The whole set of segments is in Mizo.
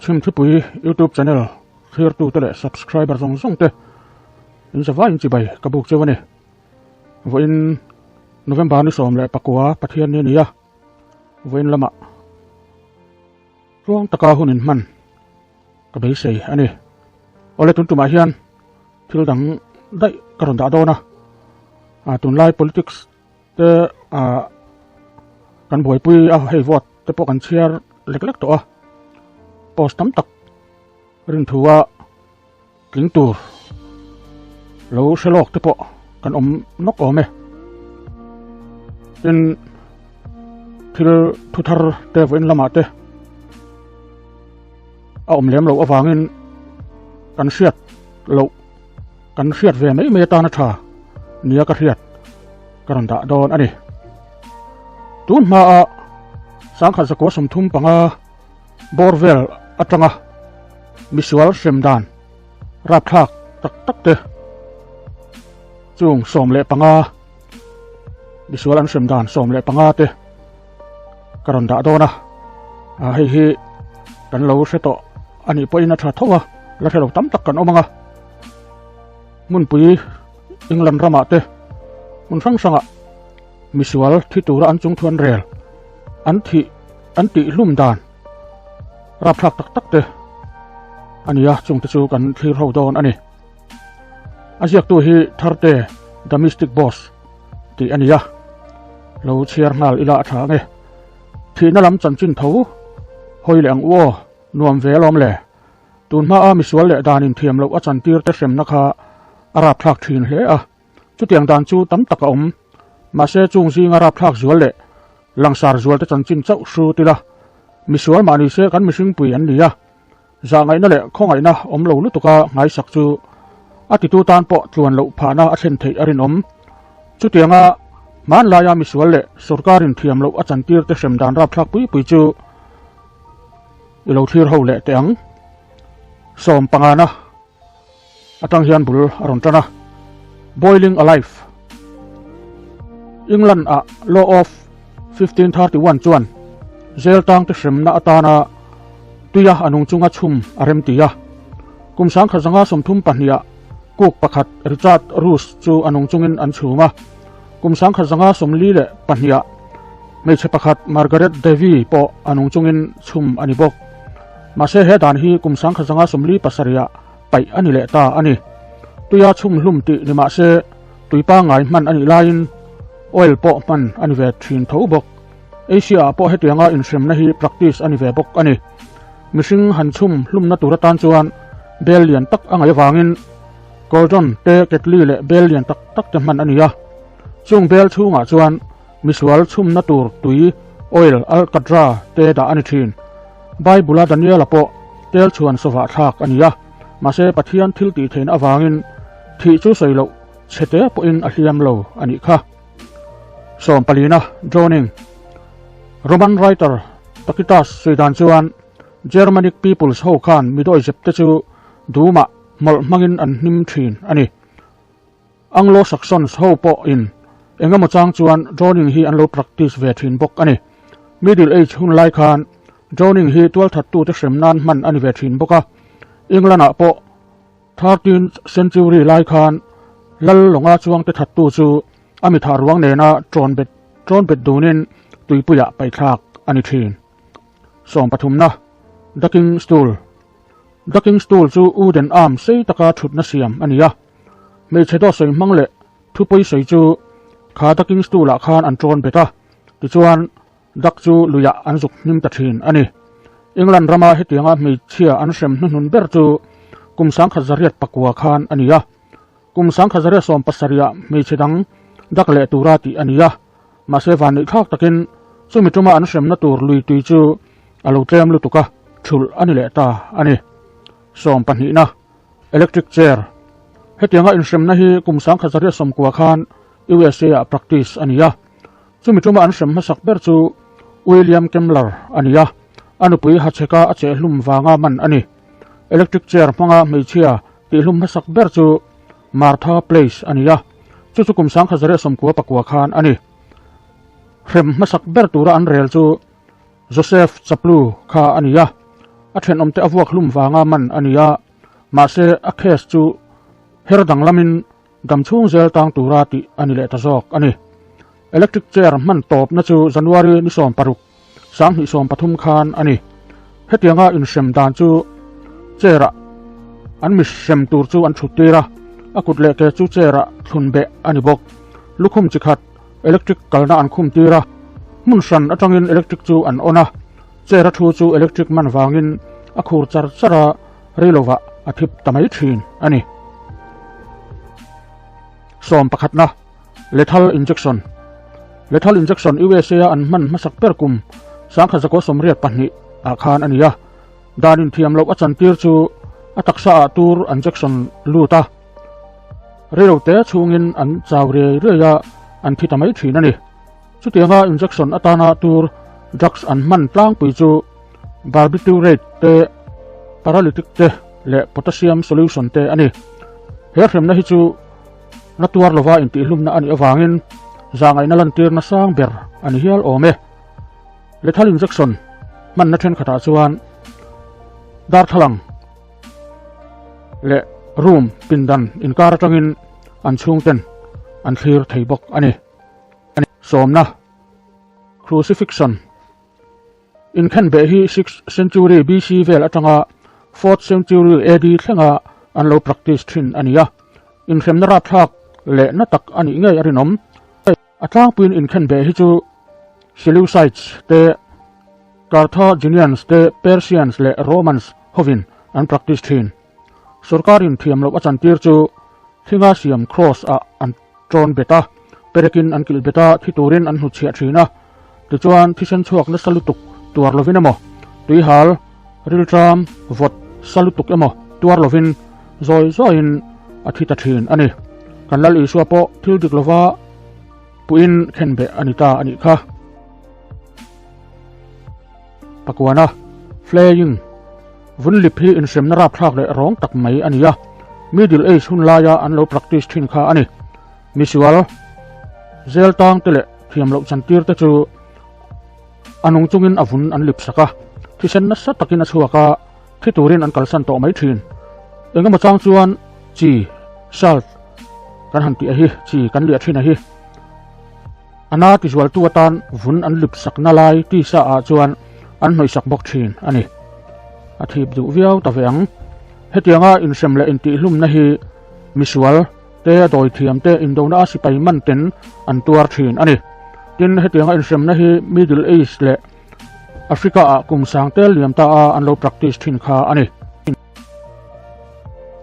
Chhimthipui YouTube channel thlirtute leh subscriber zawng zawng te in zavai in chibai ka buk cheu a ni. Vawiin November ni 14 Pathian ni a ni a, vawiin lamah tluang taka hun in hman ka beisei a ni. Awle tun tumah hian thil dang daih ka rawn dah dawn a, tunlai politics te ah kan buaipui a hei vote te pawh kan chhiar lek lek tawh a post tam tak rinthu a tling tur lo hre lawk te pawh kan awm nawk awm e tin thil thu thar te vawiin lamah te a awm lem loh avangin kan hriat loh Kan hriat ve mai mai atana tha nia ka hriat ka rawn dah dawn a ni. Tun hmaa sangkhat zakua 35 bawr vel atanga misual hrem dan rapthlak tak tak te chung 15 misual an hrem dan 15 te ka rawn dah dawn a, hei hi kan lo hre tawh a nih pawhin a tha tho a, la hre lo tam tak kan awm ang a. Hmunpui England ramah te hmun hrang hrangah misual thi tura an chung thuan rel an thih an tih hlum dan rapthlak tak tak te a ni a, chungte chu kan thlir ho dawn a ni. A ziaktu hi Tharte The Mystic Boss tih a ni a, lo chhiar nghal ila a tha ang e. Thihna lam chanchin tho hawi leh ang u aw, nuam ve alawm le. Tun hmaa misual leh dan inthiam loh a chantir te hremna kha a rapthlak thin hle a, chutiang dan chu tam tak a awm. Mahse chung zinga rapthlak zual leh langsar zual te chanchin chauh hrut ila, misual mah ni se kan mihringpui an ni a, zahngaihna leh khawngaihna awm lo lutuka nghaisak chu a titu tan pawh tluan loh phahna a thlen theih a rinawm. Chutianga hmanlaia misual leh sorkar inthiam loh a chantir te hrem dan rapthlak pui pui chu I lo thlir ho leh teh ang. 15 na atang hian bul a rawn tan a. Boiling Alive England ah Law of 1531 chuan jail tang te hremna atana tuia a nung chunga chhum a rem ti a. Kum 1932 ah cook pakhat Richard Roos chu a nung chungin an chhum a. Kum 1942 ah Hmeichhe pakhat Margaret Davy pawh a nung chungin chhum a ni bawk. Mahse he dan hi kum 1947 ah paih a ni leh ta a ni. Tuia chhum hlum tih ni mahse tui pangngai hman a nih laiin oil pawh hman a ni ve thin tho bawk. Asia ah pawh hetianga inhremna hi practice a ni ve bawk a ni. Mihring han chhum hlumna tur atan chuan bel lian tak a ngaih avangin cauldron te ketli leh bel lian tak tak te hman a ni a. Chung bel chhungah chuan Misual chhumna tur tui, oil, alkatra te dah a ni thin. Bible-a Daniela pawh tel chhuan sawvah thlak a ni a, mahse Pathian thil tih theihna avangin thih chu sawi loh chhe te pawhin a hliam lo a nih kha. 14-na, Drowning. Roman writer Tacitus sawi dan chuan Germanic peoples ho khan midawizep te chu dumah hmawlh hmangin an hnim thin a ni. Anglo-Saxons ho pawh in eng emaw chang chuan drowning hi an lo practice ve thin bawk a ni. Middle Age hun lai khan drowning hi tualthattute hrem nan hman a ni ve thin bawk a. England ah pawh thirteenth century lai khan lal lawnga chuangte thattu chu a mi thah ruang nena trawn bet trawn bet dunin tuipuiah paithlak a ni thin. 13 na, Ducking Stool Ducking Stool chu wooden arm sei taka thutna siam a ni a. Hmeichhe dawt sawi hmang leh thupawi sawi chu kha ducking stool ah khan an tawn bet a, tichuan duck chu luiah an zuk hnim ta thin a ni. England rama hetianga hmeichhia an hrem hnuhnun ber chu kum 1909 khan a ni a, kum 1917 ah hmeichhe dang duck leh tura tih a ni a, mahse vanneih thlak takin chumi tuma an hremna tur lui tui chu a lo tlem lutuk a, thulh a ni leh ta a ni. 12 na. Electric chair. Hetianga inhremna hi kum 1990 khan USA ah practice a ni a. Chumi tuma an hrem hmasak ber chu William Kemmler a ni a, a nupui hachheka a chehhlum vanga man a ni. Electric chair hmanga hmeichhia tihhlum hmasak ber chu Martha Place a ni a, chu chu kum 1999 khan a ni. Hrem hmasak ber tura an rel chu Joseph Chaplu kha a ni a. A thenawmte a vuak hlum vanga man a ni a, mahse a case chu her danglamin dam chhung zel tang tura tih a ni leh ta zawk a ni. Electric chair hman tawpna chu January ni 16, 2013 khan a ni. Hetianga inhrem dan chu chair-ah an mi hrem tur chu an thut tir a, a kut leh ke chu chair-ah thlun beh a ni bawk. Lukhum chi khat electric kalna an khum tir a, hmun hran atangin electric chu an on a, chair-a thu chu electric man vangin a khur char char a, rei lovah a thip ta mai thin a ni. Sawm pakhatna. Lethal Injection Lethal Injection USA a an hman hmasak ber kum 1982 ah khan a ni a, dan inthiam loh a chantir chu a taksa ah tur injection lut a, reilo te chhungin an chau riai riai a, an thi ta mai thin a ni. Chutianga injection atana tur drugs an hman tlangpui chu barbiturate te, paralytic te leh potassium solution te a ni. He hremna hi chu Na tuar lova intihhlumna a nih avangin zahngaihna lantirna sang ber a ni hial awm e. Lethal injection hmanna thenkhatah chuan darthlalang leh room pindan inkar atangin an chhungten an thlir thei bawk a ni. Sawmna, Crucifixion. Inkhenbeh hi sixth century BC vel atanga fourth century AD thlenga an lo practice thin a ni a, inhremna rapthlak leh na tak a nih ngei a rinawm. A tlangpuiin inkhenbeh hi chu Seleucids te, Carthaginians te, Persians leh Romans hovin an practice thin. Sorkarin thiam loh a chantir chu thinga siam cross ah an ṭawn bet a, perekin an kilh bet a, thi turin an hnutchhiah ṭhin a. Tichuan, thisen chhuak nasa lutuk tuar lovin emaw, tuihal, rilṭam, vawt sa lutuk emaw tuar lovin zawi zawiin a thi ta ṭhin a ni. Kan Lal Isua pawh thil dik lova puiin khenbeh a ni ta a nih kha. Pakuana, Flaying, Vun lip hi inhremna rapthlak leh rawng tak mai a ni a, Middle Age hun laia an lo practice thin kha a ni. Misual, zel tang te leh thiam loh chantir te chu a nung chungin a vun an lip sak a, thisen nasa takin a chhuak a, thi turin an kalsan tawh mai thin. Engemaw chang chuan chi, salt, kan han tih a hi, chi kan liah thin a hi. A na tizualtu atan vun an lip sakna lai tisa ah chuan an hnawihsak bawk thin a ni. A thip duh viau ta ve ang. Hetianga inhrem leh intihhlumna hi misual te, dawithiam te, indona a sipai man ten an tuar thin a ni. Tin, hetianga inhremna hi Middle East leh Africa ah kum sang tel liam ta a an lo practice thin kha a ni.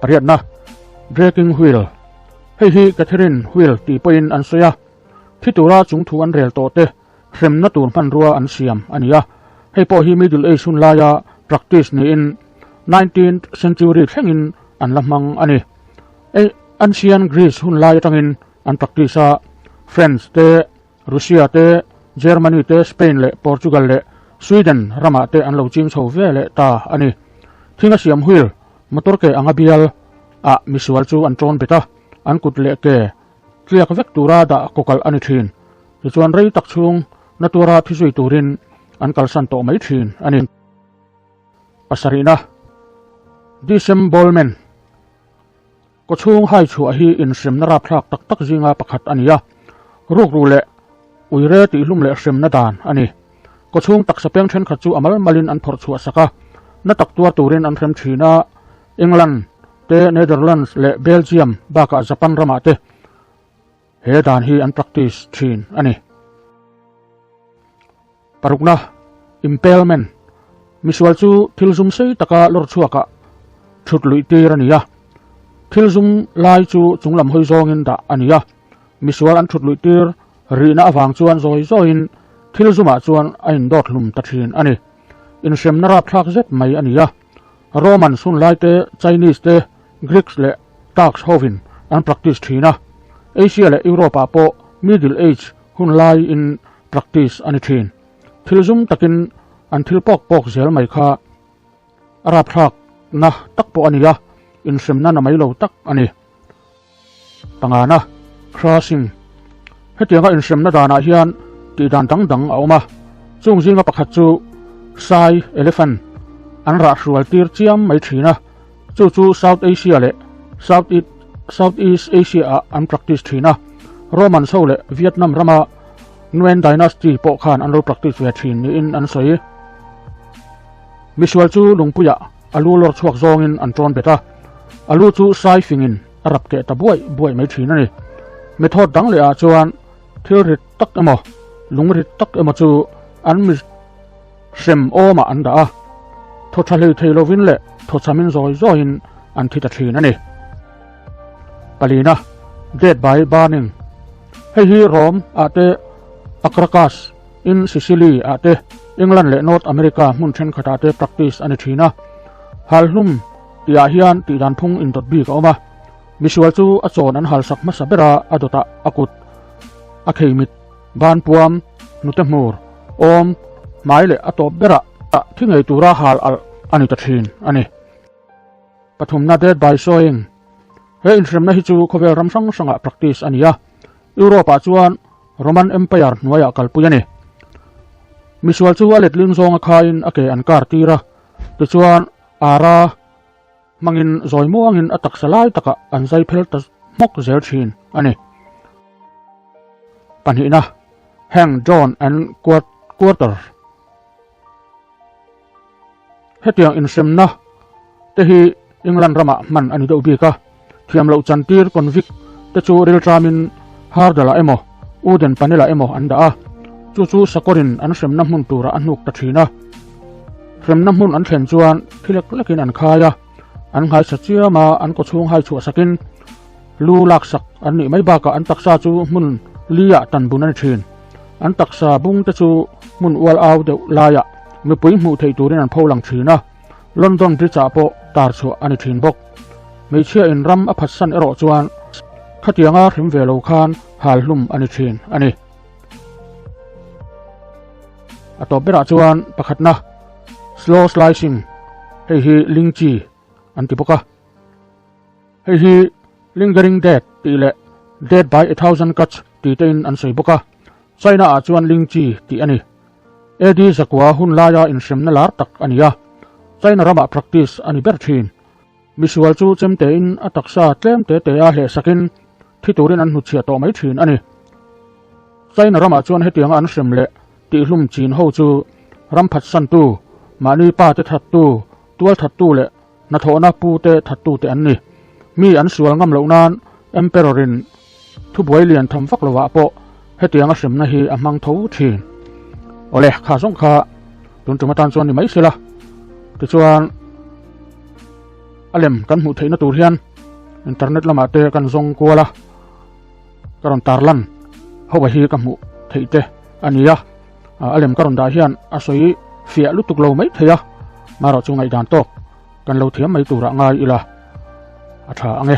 Pariatna, Breaking Wheel. Hei hi Catherine Wheel tih pawhin an sawi a, thi tura chung thu an rel tawh te hremna tur hmanrua an siam a ni a. Hei pawh hi Middle Age hun laia practice niin nineteenth century thlengin an la hmang a ni. Ancient Greece hun lai atangin an practice a, French te, Russia te, Germany te, Spain leh Portugal leh Sweden ramah te an lo ching chho ve leh ta a ni. Thing a siam wheel, motor ke anga bial, ah misual chu an tawn bet a, an kut leh ke tliak vek tura dah kawkalh a ni thin. Tichuan rei tak chhung na tura thi zui turin an kalsan tawh mai thin a ni. Pasarihna, Disembowelment. Kawchhung hai chhuah hi inhremna rapthlak tak tak zinga pakhat a ni a, rukru leh uire tihhlum leh hremna dan a ni. Kawchhung taksa peng thenkhat chu a mal malin an phawrh chhuah sak a, na tak tuar turin an hrem thin a, England te, Netherlands leh Belgium bakah Japan ramah te he dan hi an practice thin a ni. Parukna, Impalement, Misual chu thil zum sei taka lawr chhuakah thut luih tir a ni a. Thil zum lai chu chunglam hawi zawngin dah a ni a. Misual an thut luih tir rihna avang chuan zawi zawiin thil zumah chuan a indawt hlum ta thin a ni. Inhremna rapthlak zet mai a ni a. Roman hun lai te, Chinese te, Greeks leh Turks hovin an practice thin a. Asia leh Europe-ah pawh Middle Age hun laiin practice a ni thin. Thil zum takin an thil pawk pawk zel mai kha a rapthlak na tak pawh a ni a, inhremna na mai lo tak a ni. Pangana, Crushing. Hetianga inhremna danah hian tih dan dang dang a awm a, chung zinga pakhat chu sai, elephant, an rah hrual tir chiam mai thin a, chu chu South Asia leh South South East Asia ah an practice thin a, Romans ho leh Vietnam rama Nguyen Dynasty pawh khan an lo practice ve thin niin an sawi. Misual chu lungpuiah a lu lawr chhuak zawngin an tawn bet a, a lu chu sai fingin a rap keh ta buaih buaih mai thin a ni. Method dang leh ah chuan thil rit tak emaw, lung rit tak emaw chu an mi hrem awmah an dah a, thaw tha hlei thei lovin leh thaw chhamin zawi zawiin an thi ta thin a ni. Palina, Death by Burning, Hei hi Rome ah te Acragas in Sicily ah te England leh North America hmun thenkhatah te practice a ni thin a. Halhlum tihah hian tihdan phung indawt bik a awm a. Misual chu a chawn an halsak hmasa ber a, a dawtah a kut, a kheimit, ban puam, hnute hmur, awm, hmai leh a tawp berah thi ngei tura hal alh a ni ta thin a ni. Pathumna Death by Sawing He inhremna hi chu khawvel ram hrang hrangah practice a ni a, Europe-ah chuan Roman Empire hnuaiah kalpui a ni. Misual chu a letling zawnga khaiin a ke an kar tir a, tichuan ara hmangin zawi muangin a taksa lai takah an zai phel ta hmawk zel thin a ni. Pahnihna, Hang, Drawn and Quarter. Hetiang inhremna te hi England ramah hman a ni deuh bik a, thiam loh chantir convict te chu rilṭamin Hardal-ah emaw Uden Panel-ah emaw an dah a, chu chu sakawrin an hremna hmun turah a hnuk ta ṭhin a. Hremna hmun an thlen chuan thi lek lekin an khai a, an nghaisa chiam a, an kawchhung hai chhuah sakin lu laksak an nih mai bakah an taksa chu hmun li-ah tan bun a ni ṭhin. An taksa bung te chu hmun ual au deuh laiah mipui hmuh theih turin an pho lang thin a, London Bridge ah pawh tar chhuah a ni thin bawk. Hmeichhia in ram a phatsan erawh chuan khatianga hrim ve lo khan hal hlum a ni thin a ni. A tawp berah chuan pakhatna slow slicing hei hi lingchi an ti bawk a. Hei hi Lingering Death tih leh Death by a Thousand Cuts tih te in an sawi bawk a, China ah chuan Ling Chi tih a ni. AD zakua hun laia inhremna lar tak a ni a, China ramah practice a ni ber thin. Misual chu chemte in a taksa tlem te te a hlehsakin thi turin an hnutchhiah tawh mai thin a ni. China ramah chuan hetianga an hrem leh tihhlum chin ho chu ram phatsantu, mahni pa te thattu, tual thattu leh Hnathawhna pute thattute an ni. Mi an sual ngam loh nan Emperor-in thubuai lian tham vak lovah pawh hetianga hremna hi a hmang tho thin. Awle, kha zawng kha tun tum atan chuan ni mai sela. Tichuan, a lem kan hmuh theihna tur hian internet lamah te kan zawng kual a, ka rawn tarlan ho a hi ka hmuh theih te a ni a. A lem ka rawn dah hian a sawi fiah lutuk lo mai thei a, marawh chu ngaihdan tawk kan lo thiam mai turah ngai ila a tha ang e.